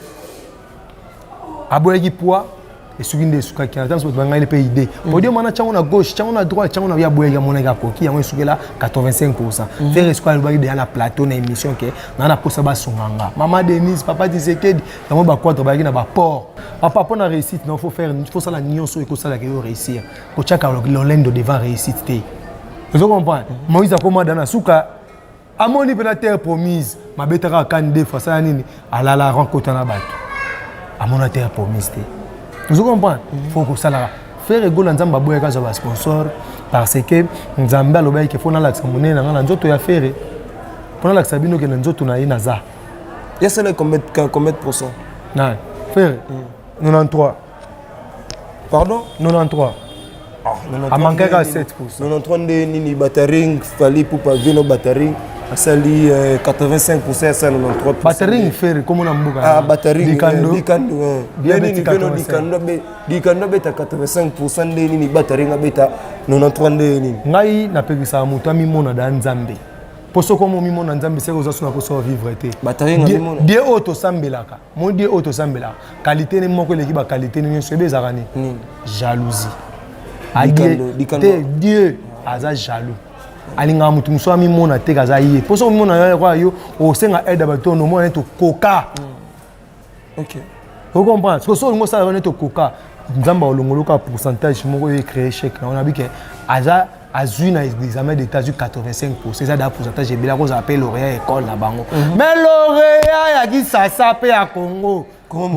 Aboyaki poids, esuki nde esukaki. Ata mosu bato bangai mpe idée podium wana, tiango na gauche, tiango na droite, tiango na ye, aboyaki, amonaki akoki yango, esukela 85. Ferre esuka alobaki deya na plateau na émission ke nga na posa basunga nga, mama Denise, papa Tisekedi, yango baquatre bayaki na baport. Papa, mpo na réussite non, faut faire, faut sala nyonso ekosalaka yo réussir. Kotiaka lolendo devant réussite te. Ozo comprendre? Moïse akoma da na suka, amoni mpe na terre promise, mabetaka akani deux fois, asala nini? Alala rencontre na bato, amona terre promise te. Ozo comprendre? Faut kosalaka. Ferre Gola, Nzambe aboyaka azwa basponsor parce que Nzambe alobaki ke faut nalakisa monene na nga na nzoto ya Ferre, mpo nalakisa bino ke na nzoto na ye naza. Yasala combien de pourcent? Na Ferre, 93. Pardon? 93. Amankaka 7. 93 nde nini? Bataring, Fally Ipupa, vino Bataring asali 85, asali 93. Bataring, Ferre komona mboka. Ah, Bataring. Dikando. Dikando nini? Vino Dikando, Dikando abeta 85 nde nini? Bataring abeta 93 nde nini? Ngai napekisaka moto amimona da Nzambe. Mpo soki omomimona Nzambe, seke oza so na mposa ovivre te. Die oyo tosambelaka, mo die oyo tosambelaka, qualité ne moko eleki baqualité ne nyonso, ebe ezalaka nini? Jalousie te. Dieu aza jaloux, alingaka motu mosusu amimona te kaza ye. Mpo soki omimona yo kwa yo, osenga aide ya bato, omona neti okoka. Ocomprendre? Soki olingi osala yo neti okoka, Nzambe alongoloka pourcentage moko oyo ecréer échec na wana. Bike aza azwi na examen d'état, azwi 85, eza da pourcentage ebele, akozala mpe lauréat école na bango. Mais lauréat ya Kisasa mpe ya Congo,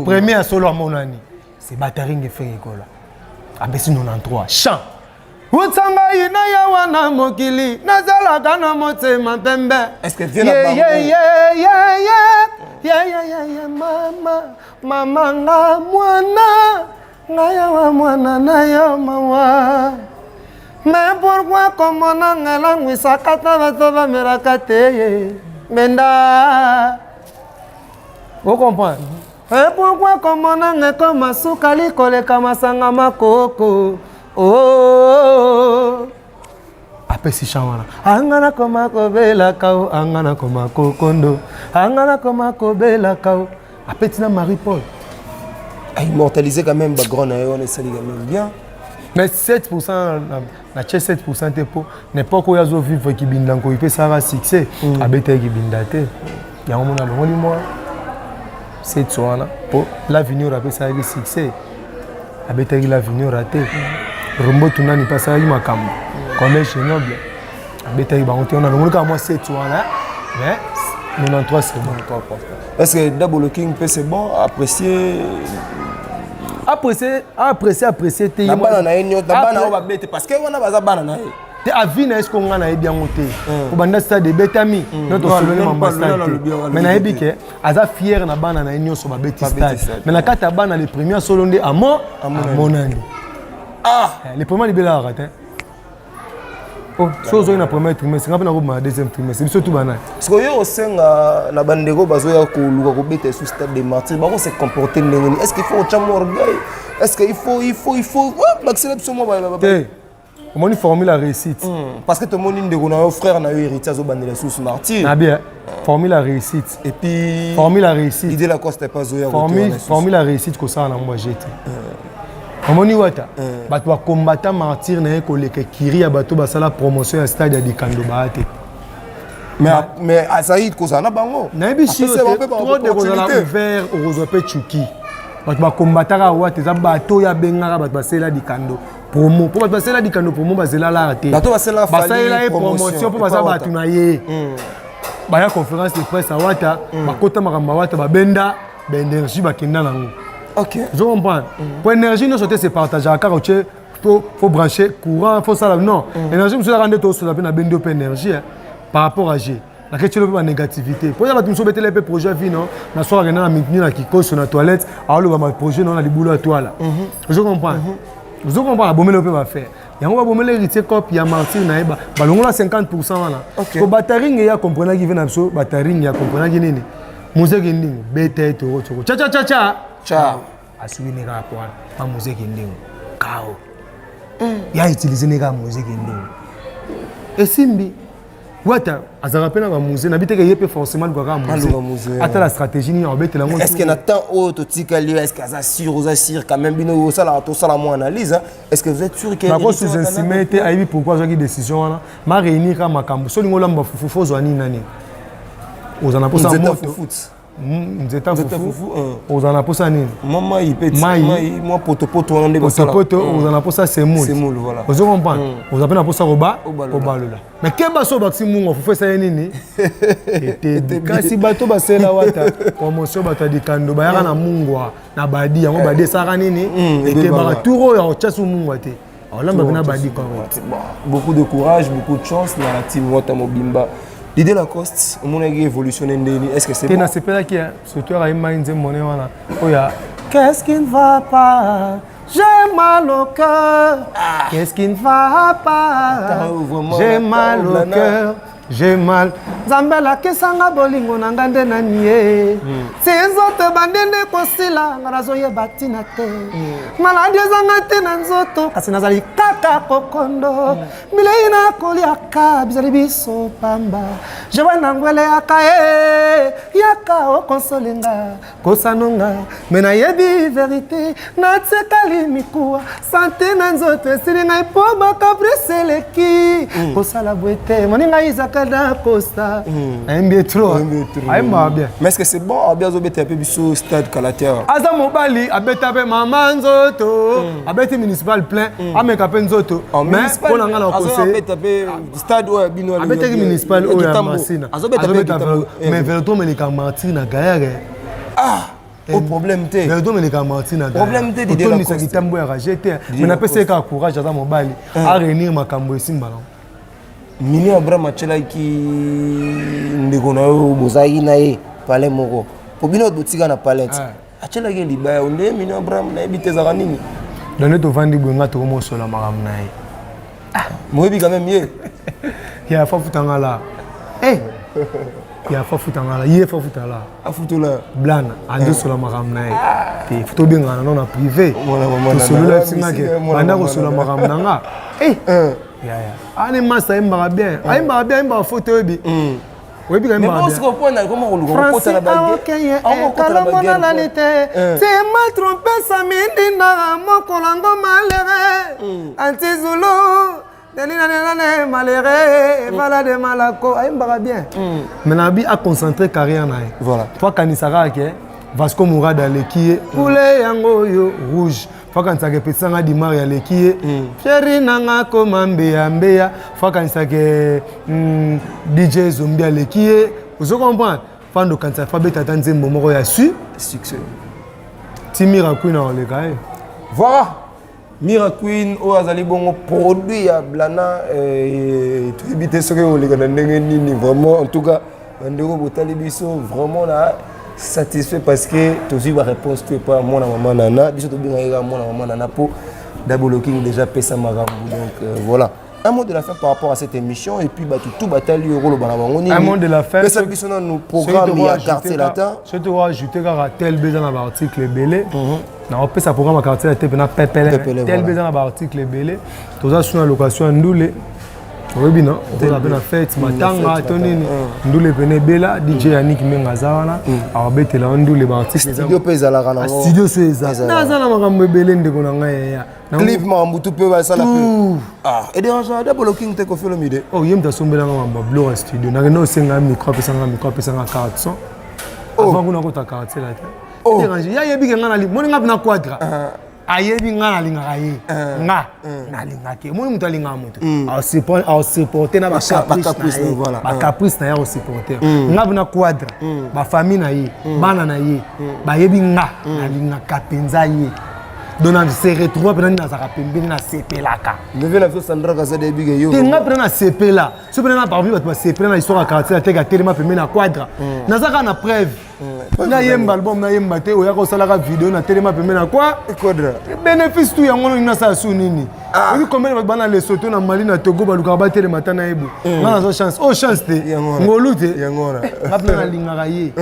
premier ya solo amonani, c'est Bataringe Ferre Gola, apesi 93 chant. Uta ngai na ya wana mokili, nazalaka na motema pembe. Mama, mama, nga mwana, ngai awa mwana na yo, mawa. Mais pourquoi komona nga elangwisaka ta bato bamelaka te menda? Ocomprendre? Et pourquoi komona nga ekoma sukali koleka masanga makoko? Oh, apesi chant wana: anga nakoma kobelaka o, anga nakoma kokondo, anga nakoma kobelaka o. Apeti na Marie Paul. Aimmortaliser quand même bagrand na ye wana, esali quand même bien. Mais 7, na tie 7 te, mpo na époque oyo azovivre kibinda nkoi mpe esalaka succès, abetaki kibinda te. Yango mona alongoli mwa 7 wana, mpo l'avenir apesalaki succès, abetaki l'avenir te. Rombotu nani mpe asalaki makambo, Collège Noble, abetaki bango te. Wana alongoli kaka mwa 7 wana, mais 93, c'est bon. Est-ce que Double King mpe c'est bon, apprécier? Apprécier, apprécier, apprécier te. Na bana na ye nyonso, na bana oyo babete, parce que wana baza bana na ye. Te, avis na ye siko nga nayebi yango te. Kobanda stade ebetami, no tosololi mambo ya stade te, mais nayebi ke aza fier na bana na ye nyonso babeti stade. Mais na kati ya bana, le premier solo nde amo amonani, le premier libelaka te. Oh, so ozongi na premier trimestre, nga mpe nakobima na deuxième trimestre, biso tu banani. Sikoyo yo osenga na bandeko bazoya koluka kobeta esu Stade de Martyr, bako se comporter ndenge nini? Est ce qu'il faut otya mwa orgueil? Est ce que il faut bakisela biso mwa? Te, omoni formule ya réussite. Parce que tomoni ndeko na yo, frère na yo Héritier, azobandela lisusu Martyr. Na bien, formule ya réussite. Et puis formule ya réussite. Idée la Coste pas azoya. Formule ya réussite, kosala na mwa je te. Omoni wata bato bakombata Martyr na ye koleka kiri ya bato basala promotion ya stade ya Dikando baya te. Mais azali kozala na bango. Nayebi si trop de kozala ouvert, okozwa mpe tchuki. Bato bakombataka wata eza bato oyo abengaka, bato basala Dikando promo, mpo bato basala Dikando promo bazela lara te. Basalela ye promotion mpo baza bato na ye. Baya conférence de presse awata, bakota makambo awata, babenda baénergie, bakenda nango. Ozo comprendre? Po énergie nyonso te se partageaka kaka otie, faut brancher courant, faut sala non. Énergie mosusu ezaka nde tosola mpe na bendi yo mpe énergie par rapport à g naketielo mpe banégativité, mpo eza bato mosusu obetela mpe projet vi no na soki akenda na mitini na kikoso na toilette, aoloba ma projet no na libulu ya toila. Ozo comprendre? Ozo comprendre? Abomeli mpe bafaire yango, babomeli Héritier cope ya Martyr na ye, balongola 50 wana. Po Bataringe ye akomprenaki ve na biso, Bataringe akomprenaki nini? Mozeki ndingo beta ye toko toko cha cha cha cha. Cha. Asuki ne kaka po wana pa mozeki ndingo kao ya utiliser ne kaka mozeki ndingo esimbi. Wata azalaka mpe na bamusée nabi teke ye mpe forcément alukaka musée, atala stratégie nini abetela yango. Est ce que na temps oyo totikali, est ce que aza sûr, oza sûr quand même, bino osalaka, tosala mwa analyse, est ce que vous êtes sûr que nako sous-estimer te. Ayebi pourquoi azwaki décision wana. Ma réunir kaka makambo. So olingi olamba fufu, fo ozwa nini na nini? Ozala na mposa moto, nzeta fufu. Ozala na mposa nini? Mai mpe, mai, mwa potopoto wana nde. Potopoto. Ozala na mposa semoule. Ozo comprendre? Oza mpe na mposa koba kobalola. Mais keba, so obakisi mungu, fufu esali nini? Etebi. Kasi bato basela wata promotion, bato ya Dikando bayaka na mungwa na badi yango, badi esalaka nini? Etebaka. Tour oyo akotya su mungwa te, aolamba mpe na badi correct. Beaucoup de courage, beaucoup de chance na la team Wata mobimba. L'idée Lacoste, omonaki évolution ndeni? Est ce que c'est te nasepelaki surtout ayembaki nzembo ne wana oyo: "Qu'est-ce qui ne va pas? J'ai mal au cœur." Ah. Qu'est-ce qui ne va pas? J'ai mal au cœur. J'ai mal. Nzambe alakisa nga bolingo na nga nde nani ye. Ti nzoto ebandi nde kosila nga nazoyeba ntina te. Maladi ezanga te na nzoto kasi nazali kaka kokondo. Bilei nakoliaka bizali biso pamba. Joel na ngwele yaka e yaka okonsole nga. Kosanonga me nayebi verite natikali mikuwa sante na nzoto esili ngai mpo bacaprice eleki mm. kosala boye te moninga isaka da costa mm. ayembi ye trop ayembaka bien. Mais est ce que c'est bon abi azobeta mpe biso stade kalater? Aza mobali, abeta mpe mama nzoto mm. Abeti municipal plein mm. Ameka mpe nzoto. Oh, mais mpo na ngai na conseil mpe stade oyo bino abetaki municipal oyo ya Masina, azobeta, mais velodrome eleka martyr na gayare. Ah, au problème te. Velodrome eleka martyr na problème te. Otondisa kitambo ya rage te, mais napesi ye kaka courage, aza mobali, aréunir makambo esimba nango. Mini Abraham atielaki ndeko na yo, bozalaki na ye palais moko po bino botika na palais, atielaki libaya nde Mini Abraham, nayebi te ezalaka nini. Donc nde tovandi boye, nga tokomosola makambo na ye. Moyebi quand même ye. Ya fa futanga la, eh ya fa futanga la, ye fa futa la. Afutola. Blana andosola makambo na ye te, fo tobengana nano na privé, tosolola esingake banda kosola makambo na nga. Yaya ane masa ayembaka bien, ayembaka bien, ayembaka fo te, oyebi, oyebi ka yembaka bien. Nalali te, tema trompe samindi na mokolo yango malere antizulu deninanenane malere evala de malako, ayembaka bien, mais nabi aconcentre carrière na ye. Voilà. Po akanisaka ke Vasco Mourad aleki ye kule yango oyo rouge, fo akanisaka epetisanga dimar aleki ye, chéri nanga koma mbeya mbeya, fo akanisaka DJ Zombi aleki ye, ozo comprendre? Fando okanisa fo abeta ata nzembo moko ya su succès. Ti Mira Queen akoleka ye. Voilà, Mira Queen oyo azali bongo produit ya Blana, toyebi te soki oleka na ndenge nini. Vraiment, en tout cas bandeko botali biso, vraiment na satisfait parce que tozwi baréponse to epa mwana mama Nana. Biso tobengaki kaka mwana mama Nana mpo Double King déjà pesa makambo. Donc voilà, un mot de la fin par rapport à cette émission et puis bato tout batali oyo koloba na bango nini? Un mot de la fin. Pesa biso nanu programme ya Quartier Latin. Soki tokoajoute kaka tel be eza na baarticle ebele, naopesa programme ya Quartier Latin mpena pepele. Tel be eza na baarticle ebele, toza su na location ya ndule, oyebi na okoza mpe na fête, matanga to nini, ndule pene ebela. DJ Yannick Menga aza wana, awabetela yo ndule, baarticle. Studio mpe ezalaka nango? Studio so eza, naza na makambo ebele, ndeko na ngai yaya. Clip, makambo tu mpe basala mpe. Ah, edérange Double King te, Koffi Olomide? Oh, ye moto asombelanga mambo ya biloko ya studio. Nakende osenga micro, apesanga micro, apesanga carte son avant kuna kota Quartier Latin. Dérange ye, ayebi ke nga nali moni nga mpena quadra, ayebi nga nalingaka ye, nga nalingaki. Omoni, moto alingaka moto aosupporte na bacaprice na ye, aosupporte nga mpena quadra, bafamille na ye, bana na ye bayebi nga nalingaka mpenza ye. Donc na se retrouve mpena nini, nazalaka pembeni, nasepelaka. Leve la biso Sandra Kazadi, ayebi ke yo te, nga mpena nasepela so mpena na parmi bato basepela na histoire ya Quartier Ateka, atelema pembeni na quadra, naza kaka na preuve, nayemba album, nayemba te, oyaka osalaka video, natelema pembeni na kwa quadra. Bénéfice tu yango nini, nasala su nini? Oyebi combien bato bana Lesotho, na Mali, na Togo balukaka batelema ata na yebu? Nga nazwa chance oyo, chance te, ngolu te. Nga mpena nalingaka ye,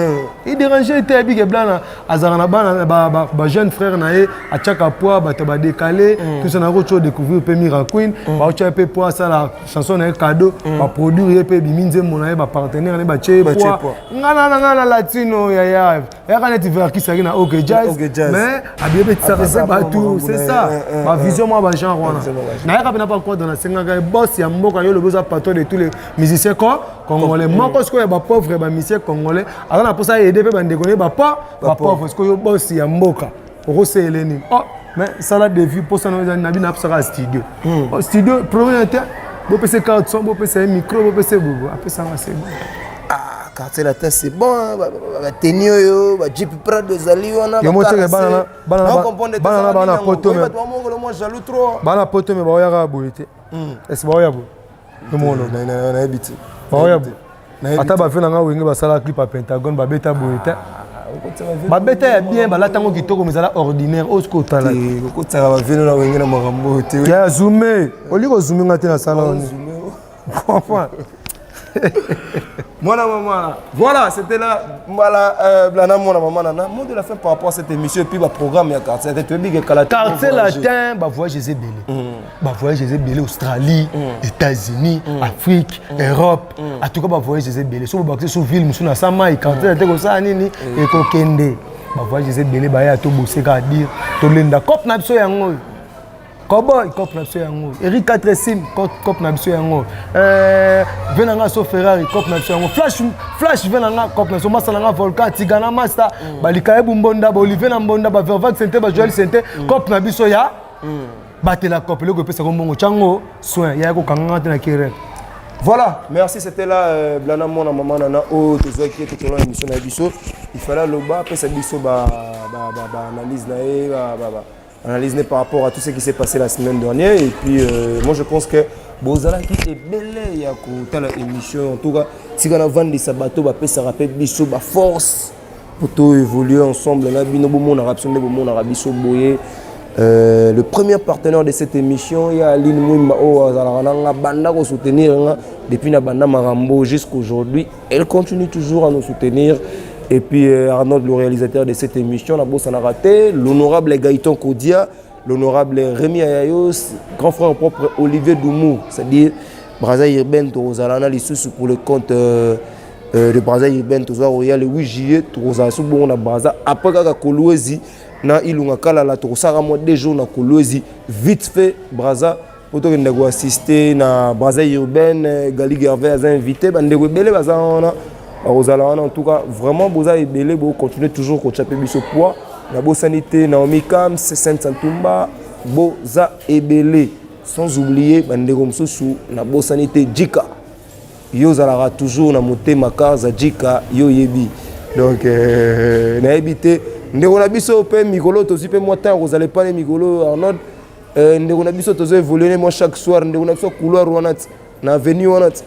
edérange te, ayebi ke blana azalaka na bana bajeune frère na ye, atiaka poids, bato badécale tout ça. Nakoki découvrir mpe Mira Queen, baotya mpe poids, asala chanson na ye cadeau, baproduire ye mpe ebimi nzembo na ye, bapartenaire na ye batie ye poids. Nga na nga na latino yaya yaka neti Verkis aki na OK Jazz, mais abiye mpe tisaka mpe bato, c'est ça bavision mwa bagenre wana. Nayaka mpe na baquadre, nasengaka boss ya mboka, yo olobi oza patron de tous les musiciens congolais, moko sikoyo ya bapauvre ya bamusicien congolais aza na mposa aide mpe bandeko na ye bapauvre. Sikoyo boss ya mboka okoseyele nini? Oh, mais sala devis, mposa na eza nabi napesaka ya studio. Oh, studio problème te, bopesa carte son, bopesa ye micro, bopesa ye bobo, apesanga, c'est bon. Ah, Quartier Latin, c'est bon, bateni oyo bajeep Prado ezali wana. Yo moteke bana bana bana poto, me bana poto me baoyaka boye te. Ese baoya boye? Yo moko nayebi te. Baoya boye? Ata bafe na nga Wenge basala clip ya Pentagone, babeta boye te, babeta ya bien, balata yango kitoko, mais ezala ordinaire oyo soki otala. Kokotisaka baveno na Wenge na makambo oyo te. Ya zume, olingi kozume nga te na sala wani, comprendre? Mwana mama. Voilà, c'était là mbala euh, blana mwana mama nana. Mot de la fin par rapport à cette émission et puis ba programme ya quartier latin. Tu que kala quartier latin ba voyage eza ebele. Ba voyage eza ebele Australie, États-Unis, Afrique, Europe. En tout cas ba voyage eza ebele. So ba so ville musu na sama quartier latin ko sala nini ekokende. Ba voyage eza ebele ba ya to bosser ka dire to lenda cop na biso yango oyo. Cowboy cop na biso yango Eric 4 sim cop na biso yango euh, ve na nga so Ferrari cop na biso yango Flash Flash ve na nga cop na biso masa na nga Volcan Tigana Master mm. balikaye bumbonda ba Olivier na mbonda ba Vervac Sente ba Joël Sente mm. cop na biso ya mm. batela cop eloko epesaka mbongo chango soin ya kokanga nga te na kerel. Voilà, merci, c'était là euh, Blana Mona Maman Nana oh tozwaki tout au long émission na biso. Il fallait loba pesa biso ba ba ba, ba analyse na ye ba ba, ba analyse par rapport à tout ce qui s'est passé la semaine dernière. Et puis, euh, moi, je pense que bozalaki ebele ya kotala émission en tout cas tika navandisa bato bapesaka mpe biso baforce po to évoluer ensemble na bino bomonaka biso nde bomonaka biso boye. Euh, le premier partenaire de cette émission ya Aline Mwimba oyo azalaka na nga banda kosoutenir nga depuis na banda makambo jusqu'aujourd'hui, elle continue toujours à nous soutenir. Et puis euh, Arnold, le réalisateur de cette émission, na bosanaka te l'honorable Gaëtan Kodia, l'honorable Rémi Ayayos, grand frère propre Olivier Doumou, c'est-à-dire Brazza Urbaine tokozala na lisusu pour le compte euh, euh, de Brazza Urbaine. Toza royal le 8 juillet, tokozala so bongo na Brazza après kaka Kolwezi na Ilunga Kalala. Tokosala mwa 2 jours na Kolwezi, vite fait Brazza po tokende koassiste na Brazza Urbaine. Gali Gervais aza invité, bandeko ebele baza wana, bakozala wana. En tout cas, vraiment boza ebele, bocontinue toujours kotya mpe biso poids. Nabosani te Naomi Kams, Saint Santumba, boza ebele, sans oublier bandeko mosusu nabosani te. Jika yo ozalaka toujours na motema karza jika yo oyebi. Donc euh, nayebi te ndeko na biso mpe mikolo tozwi mpe mwa ntango kozala epane mikolo Arnold euh, ndeko na biso tozo évolue mwa chaque soir, ndeko na biso couloir wana ti na avenue wana ti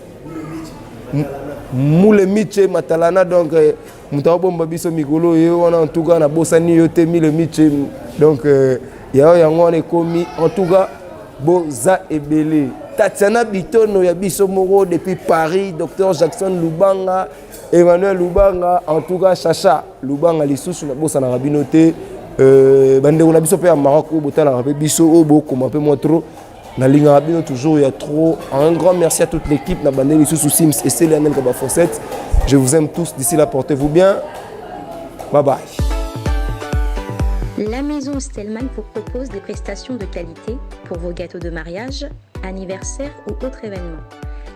Mule Miche Matalana. Donc euh, moto akobomba biso mikolo ye wana. En tout cas nabosani yo te, Mile Miche. Donc euh, yayo yango wana ekomi. En tout cas boza ebele. Tatiana Bitono ya biso moko depuis Paris, Docteur Jackson Lubanga, Emmanuel Lubanga, en tout cas Chacha Lubanga lisusu nabosanaka bino te. euh, bandeko na biso mpe ya Maroc oyo botalaka mpe biso oyo bokoma mpe mwa trop, nalingaka bino toujours ya trop. Un grand merci à toute l'équipe na bande lisusu Sims Esele Anelka Bafossette. Je vous aime tous. D'ici là, portez-vous bien. Bye bye. La maison Stellman vous propose des prestations de qualité pour vos gâteaux de mariage, anniversaire ou autres événements.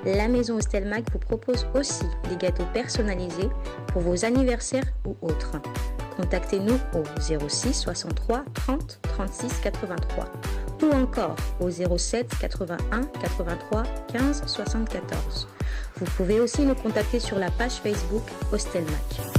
La maison Stelmag vous propose aussi des gâteaux personnalisés pour vos anniversaires ou autres. Contactez-nous au 06 63 30 36 83 ou encore au 07 81 83 15 74. Vous pouvez aussi nous contacter sur la page Facebook Hostelmac.